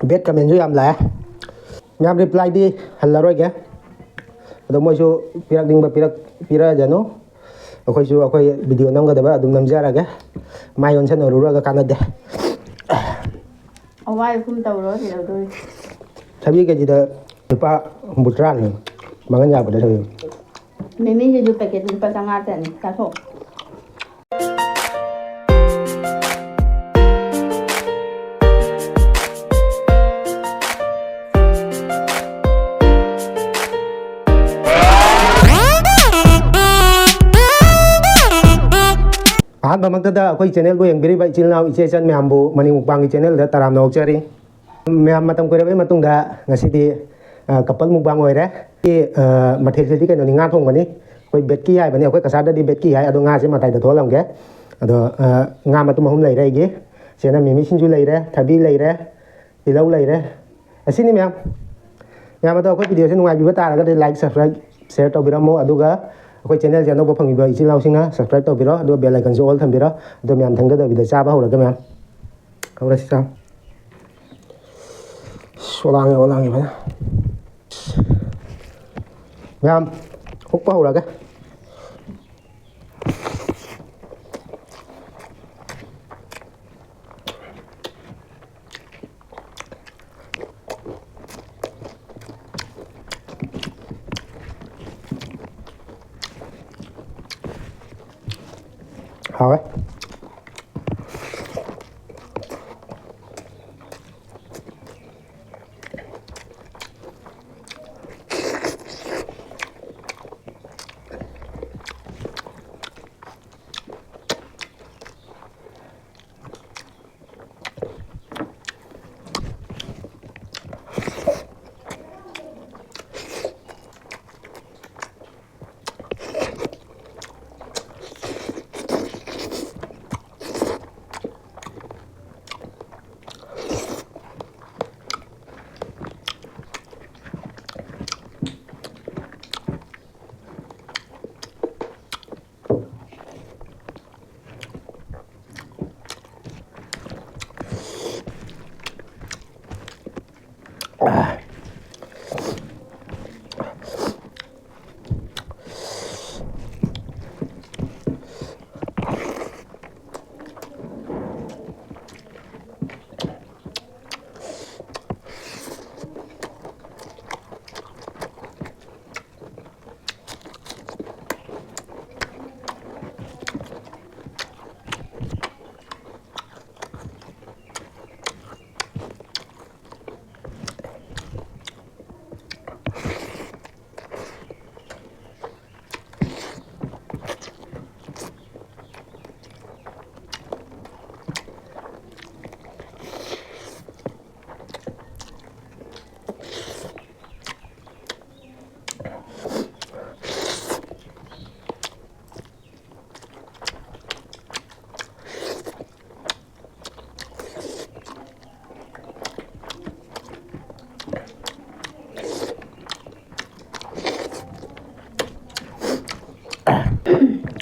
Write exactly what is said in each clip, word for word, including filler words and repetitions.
Bad comment ꯁꯨ ꯌꯥꯝ ꯂꯥꯛꯑꯦ꯫ ꯃꯌꯥꯝ reply ꯗꯤ ꯍꯜꯂꯔꯣꯏꯒꯦ꯫ ꯑꯗꯣ ꯃꯣꯏꯁꯨ ꯄꯤꯔꯛꯅꯤꯡꯕ ꯄꯤꯔꯛ-, ꯄꯤꯔꯛꯑꯖꯅꯨ꯫ ꯑꯩꯈꯣꯏꯁꯨ ꯑꯩꯈꯣꯏ video ꯅꯝꯒꯗꯕ ꯑꯗꯨꯝ ꯅꯝꯖꯔꯒꯦ꯫ ꯃꯥꯏ ꯑꯣꯟꯁꯟꯅꯔꯨꯔꯒ ꯀꯥꯟꯅꯗꯦ꯫ ꯑꯋꯥꯏ ꯑꯍꯨꯝ ꯇꯧꯔꯣ, ꯀꯩꯗꯧꯗꯣꯔꯤ? ꯊꯕꯤ ꯀꯦꯖꯤꯗ ꯂꯨꯄꯥ ꯍꯨꯝꯐꯨꯇꯔꯥꯅꯤ꯫ ꯃꯉꯟ ꯌꯥꯛꯄꯗ ꯊꯕꯤ꯫ ꯃꯤꯃꯤꯁꯤꯁꯨ packet ꯂꯨꯄꯥ ꯆꯥꯝꯃꯉꯥ ꯆꯅꯤ꯫ ꯆꯥꯊꯣꯛ꯫ ꯑꯍꯥꯟꯕꯃꯛꯇꯗ ꯑꯩꯈꯣꯏ channel ꯕꯨ ꯌꯦꯡꯕꯤꯔꯤꯕ ꯏꯆꯤꯜ ꯏꯅꯥꯎ ꯏꯆꯦ ꯏꯆꯟ ꯃꯌꯥꯝꯕꯨ ꯃꯅꯤ ꯃꯨꯛꯕꯥꯡꯒꯤ channel ꯗ ꯇꯔꯥꯝꯅ ꯑꯣꯛꯆꯔꯤ꯫ ꯃꯌꯥꯝ ꯃꯇꯝ ꯀꯨꯏꯔꯕꯩ ꯃꯇꯨꯡꯗ ꯉꯁꯤꯗꯤ, ꯑ, couple ꯃꯨꯛꯕꯥꯡ ꯑꯣꯏꯔꯦ꯫ ꯁꯤ, ꯑ, ꯃꯊꯦꯜꯁꯤꯗꯤ ꯀꯩꯅꯣꯅꯤ, ꯉꯥ ꯊꯣꯡꯕꯅꯤ꯫ ꯑꯩꯈꯣꯏ ꯕꯦꯠꯀꯤ ꯍꯥꯏꯕꯅꯤ, ꯑꯩꯈꯣꯏ ꯀꯁꯥꯔꯗꯗꯤ ꯕꯦꯠꯀꯤ ꯍꯥꯏ꯫ ꯑꯗꯣ ꯉꯥꯁꯦ ꯃꯇꯥꯏꯗ ꯊꯣꯛꯍꯜꯂꯝꯒꯦ꯫ ꯑꯗꯣ, ꯑ, ꯉꯥ ꯃꯇꯨꯝ ꯑꯍꯨꯝ ꯂꯩꯔꯦ ꯑꯩꯒꯤ꯫ ꯁꯤꯅ ꯃꯤꯃꯤ ꯁꯤꯡꯖꯨ ꯂꯩꯔꯦ, ꯊꯕꯤ ꯂꯩꯔꯦ, ꯇꯤꯜꯍꯧ ꯂꯩꯔꯦ꯫ ꯑꯁꯤꯅꯤ ꯃꯌꯥꯝ꯫ ꯃꯌꯥꯝ ꯑꯗꯣ ꯑꯩꯈꯣꯏ video ꯁꯦ ꯅꯨꯡꯉꯥꯏꯕꯤꯕ ꯇꯥꯔꯒꯗꯤ like, subscribe, share ꯇꯧꯕꯤꯔꯝꯃꯣ꯫ ꯑꯗꯨꯒ ꯑꯩꯈꯣꯏ channel ꯁꯦ ꯑꯅꯧꯕ ꯐꯪꯉꯤꯕ ꯏꯆꯤꯜ ꯏꯅꯥꯎꯁꯤꯡꯅ subscribe ꯇꯧꯕꯤꯔꯣ꯫ ꯑꯗꯨꯒ bell icon ꯁꯨ all ꯊꯝꯕꯤꯔꯣ꯫ ꯑꯗꯣ ꯃꯌꯥꯝ ꯊꯪꯗꯗꯕꯤꯗ ꯆꯥꯕ ꯍꯧꯔꯒꯦ ꯃꯌꯥꯝ꯫ ꯍꯧꯔꯁꯤ ꯆꯥꯕ꯫ ꯑꯁ, ꯑꯣꯂꯥꯡꯉꯦ, ꯑꯣꯂꯥꯡꯉꯦ ꯐꯖꯅ꯫ ꯃꯌꯥꯝ, ꯍꯨꯛꯄ ꯍꯧꯔꯒꯦ꯫ ꯍꯥꯎꯋꯦ꯫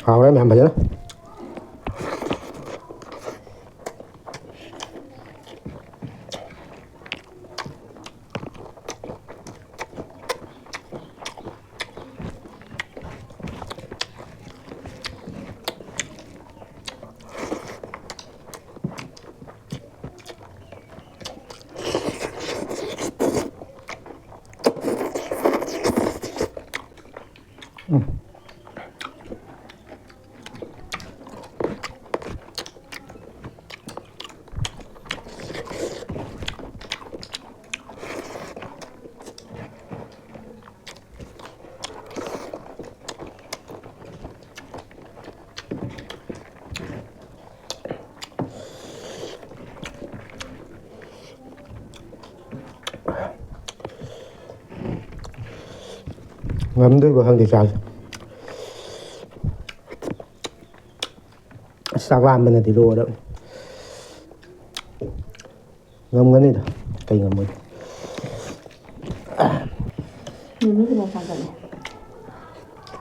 ꯍꯥꯎꯔꯦ ꯃꯌꯥꯝ ꯐꯖꯅ꯫ ꯉꯝꯗꯣꯏꯕ ꯈꯪꯗꯦ ꯆꯥꯁꯦ꯫ ꯑꯁ, ꯆꯥꯛ ꯂꯥꯝꯕꯅꯗꯤ ꯂꯣꯏꯔꯕꯅꯤ꯫ ꯉꯝꯒꯅꯤꯗ, ꯀꯩ ꯉꯝꯃꯣꯏꯗ꯫ ꯃꯤꯃꯤꯁꯤꯅ ꯁꯥꯒꯠꯂꯦ꯫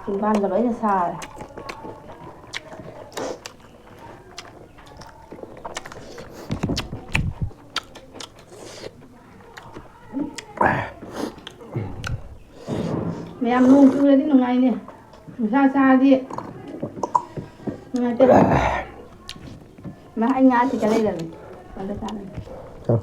ꯆꯤꯟꯕꯥꯟꯒ ꯂꯣꯏꯅ ꯁꯥꯔꯦ꯫ ꯃꯌꯥꯝ ꯅꯣꯡ ꯆꯨꯔꯗꯤ ꯅꯨꯡꯉꯥꯏꯅꯦ꯫ ꯅꯨꯡꯁꯥ ꯁꯥꯔꯗꯤ ꯅꯨꯡꯉꯥꯏꯇꯦ꯫ ꯃꯥ ꯑꯩ ꯉꯥ ꯊꯤꯠꯀ ꯂꯩꯔꯝꯃꯦ꯫ ꯑꯝꯇ ꯆꯥꯔꯝꯃꯦ꯫ ꯆꯥꯎ꯫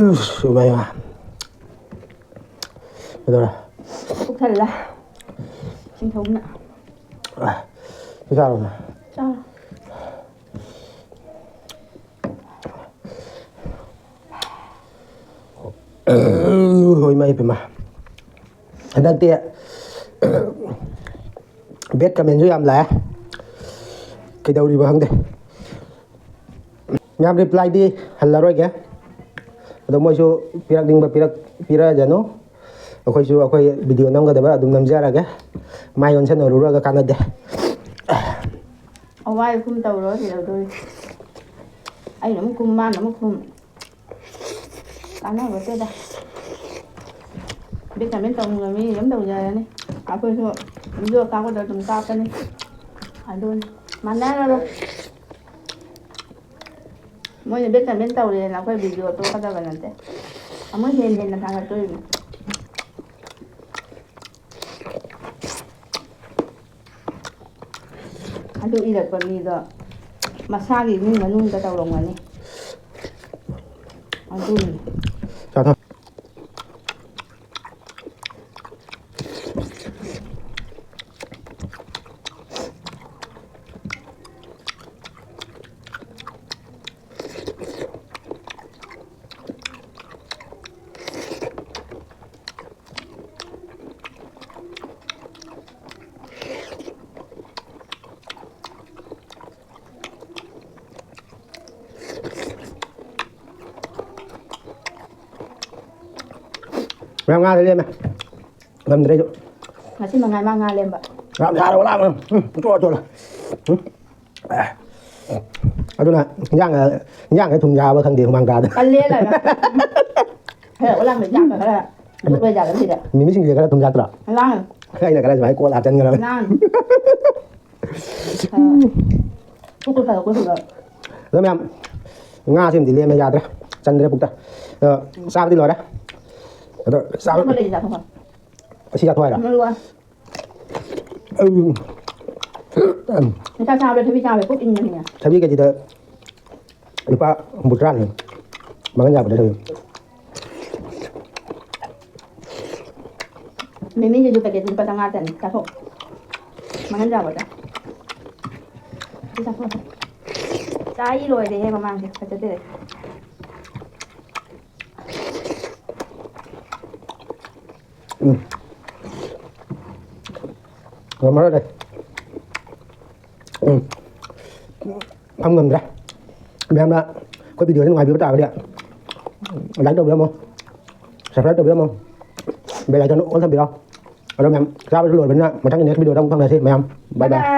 ꯏꯃꯥ, ꯏꯃꯥ꯫ ꯀꯩꯗꯧꯔꯦ? ꯄꯨꯛ ꯊꯜꯂꯦ꯫ ꯏꯁꯤꯡ ꯊꯧꯕꯅ꯫ ꯆꯥꯔꯣꯅ꯫ ꯆꯥꯔꯣ꯫ ꯍꯣꯏ, ꯏꯃꯥ ꯏꯄꯦꯝꯃ꯫ ꯍꯟꯗꯛꯇꯤ bad commentꯁꯨ ꯌꯥꯝ ꯂꯥꯛꯑꯦ꯫ ꯀꯩꯗꯧꯔꯤꯕ ꯈꯪꯗꯦ꯫ ꯃꯌꯥꯝ replyꯗꯤ ꯍꯜꯂꯔꯣꯏꯒꯦ꯫ ꯑꯗꯣ ꯃꯣꯏꯁꯨ ꯄꯤꯔꯛꯅꯤꯡꯕ ꯄꯤꯔꯛ-, ꯄꯤꯔꯛꯑꯖꯅꯨ꯫ ꯑꯩꯈꯣꯏꯁꯨ ꯑꯩꯈꯣꯏ video ꯅꯝꯒꯗꯕ ꯑꯗꯨꯝ ꯅꯝꯖꯔꯒꯦ꯫ ꯃꯥꯏ ꯑꯣꯟꯁꯟꯅꯔꯨꯔꯒ ꯀꯥꯟꯅꯗꯦ꯫ ꯑꯋꯥꯏ ꯈꯨꯝ ꯇꯧꯔꯣ ꯀꯩꯗꯧꯗꯣꯔꯤ? ꯑꯩꯅ ꯑꯃꯨꯛ ꯈꯨꯝ, ꯃꯥꯅ ꯑꯃꯨꯛ ꯈꯨꯝ꯫ ꯀꯥꯟꯅꯕ ꯅꯠꯇꯦꯗ꯫ Bad comment ꯇꯧꯅꯤꯡꯕ ꯃꯤ ꯑꯗꯨꯝ ꯇꯧꯖꯔꯅꯤ꯫ ꯑꯩꯈꯣꯏꯁꯨ video ꯀꯥꯞꯄꯗ ꯑꯗꯨꯝ ꯀꯥꯞꯄꯅꯤ꯫ ꯑꯗꯨꯅꯤ꯫ ꯃꯥꯟꯅꯔꯔꯣꯏ꯫ ꯃꯣꯏꯅ bad comment ꯇꯧꯔꯦꯅ ꯑꯩꯈꯣꯏ video ꯇꯣꯛꯀꯗꯕ ꯅꯠꯇꯦ꯫ ꯑꯃꯨꯛ ꯍꯦꯟꯅ ꯍꯦꯟꯅ ꯊꯥꯒꯠꯇꯣꯔꯤꯕꯅꯤ꯫ ꯑꯗꯨ ꯏꯔꯛꯄ ꯃꯤꯗꯣ ꯃꯁꯥꯒꯤ ꯏꯃꯨꯡ ꯃꯅꯨꯡꯗ ꯇꯧꯔꯝꯒꯅꯤ꯫ ꯑꯗꯨꯅꯤ꯫ ꯆꯥꯊꯣꯛ꯫ ꯃꯌꯥꯝ ꯉꯥꯗ ꯂꯦꯝꯃꯦ꯫ ꯉꯝꯗ꯭ꯔꯦ ꯑꯩꯁꯨ꯫ ꯉꯁꯤ ꯃꯉꯥꯏ ꯃꯥ ꯉꯥ ꯂꯦꯝꯕ꯫ ꯌꯥꯝ ꯌꯥꯔꯕ ꯂꯥꯛꯑꯕ꯫ ꯎꯝ, ꯄꯨꯊꯣꯛꯑ ꯆꯣꯠꯂꯣ꯫ ꯎꯝ꯫ ꯑꯗꯨꯅ ꯏꯟꯖꯥꯡ, ꯏꯟꯖꯥꯡꯁꯦ ꯊꯨꯝ ꯌꯥꯕ ꯈꯪꯗꯦ ꯍꯨꯃꯥꯡ ꯇꯥꯗꯅ꯫ ꯀꯜꯂꯦ ꯂꯥꯏꯃ꯫ ꯈꯔ ꯑꯣꯂꯥꯡꯕ ꯏꯟꯖꯥꯡꯒ ꯈꯔ ꯂꯣꯏ ꯌꯥꯗꯕ ꯁꯤꯗ꯫ ꯃꯤꯃꯤ ꯁꯤꯡꯖꯨꯁꯦ ꯈꯔ ꯊꯨꯝ ꯌꯥꯛꯇ꯭ꯔꯣ? ꯂꯥꯡ꯫ ꯑꯩꯅ ꯈꯔ ꯁꯨꯃꯥꯏꯅ ꯀꯣꯠꯂ ꯍꯥꯞꯆꯟꯈ꯭ꯔꯕꯅꯤ꯫ ꯂꯥꯡ꯫ ꯑ, ꯄꯨꯛꯇꯨ ꯐꯔꯛꯄ ꯁꯤꯗ꯫ ꯑꯗꯣ ꯃꯌꯥꯝ, ꯉꯥꯁꯤꯃꯗꯤ ꯂꯦꯝꯃꯦ, ꯌꯥꯗ꯭ꯔꯦ꯫ ꯆꯟꯗ꯭ꯔꯦ ꯄꯨꯛꯇ꯫ ꯑ, ꯆꯥꯕꯗꯤ ꯂꯣꯏꯔꯦ꯫ ꯑꯗꯣ ꯆꯥꯕ-, ꯑꯃ ꯂꯩꯔꯤ ꯆꯥꯊꯣꯛꯈ꯭ꯔꯣ꯫ ꯑꯁꯤ ꯆꯥꯊꯣꯛ ꯍꯥꯏꯔꯣ? ꯑꯃ ꯂꯣꯏꯔꯦ꯫ ꯎꯝ꯫ ꯅꯤꯁꯥ ꯆꯥꯕꯗ ꯊꯕꯤ ꯆꯥꯕꯗ ꯄꯨꯛ ꯏꯪꯕꯅꯤꯅꯦ꯫ ꯊꯕꯤ ꯀꯦꯖꯤꯗ ꯂꯨꯄꯥ ꯍꯨꯝꯐꯨꯇꯔꯥꯅꯤ꯫ ꯃꯒꯟ ꯌꯥꯝꯕꯗ ꯊꯕꯤ꯫ ꯃꯤꯃꯤꯁꯤꯁꯨ ꯄꯦꯀꯦꯠꯇꯨ ꯂꯨꯄꯥ ꯆꯥꯝꯃꯉꯥ ꯆꯅꯤ꯫ ꯆꯥꯊꯣꯛ꯫ ꯃꯅꯝ ꯆꯥꯕꯗ꯫ ꯁꯤ ꯆꯥꯊꯣꯛꯑꯁꯦ꯫ ꯆꯥꯏ ꯂꯣꯏꯔꯦꯍꯦ ꯃꯃꯥꯡꯁꯦ꯫ ꯐꯖꯗꯦ꯫ ꯎꯝ꯫ ꯉꯝꯃꯔꯣꯏ꯫ ꯎꯝ꯫ ꯐꯝ ꯉꯝꯗ꯭ꯔꯦ꯫ ꯃꯌꯥꯝꯅ ꯑꯩꯈꯣꯏ ꯚꯤꯗꯤꯑꯣꯁꯦ ꯅꯨꯡꯉꯥꯏꯕꯤꯕ ꯇꯥꯔꯒꯗꯤ like ꯇꯧꯕꯤꯔꯝꯃꯣ, subscribe ꯇꯧꯕꯤꯔꯝꯃꯣ, bell icon on ꯊꯝꯕꯤꯔꯣ꯫ ꯑꯗꯣ ꯃꯌꯥꯝ ꯆꯥꯕꯁꯨ ꯂꯣꯏꯔꯕꯅꯤꯅ ꯃꯊꯪꯒꯤ next ꯚꯤꯗꯤꯑꯣꯗ ꯑꯃꯨꯛ ꯐꯪꯅꯁꯤ ꯃꯌꯥꯝ꯫ Bye bye꯫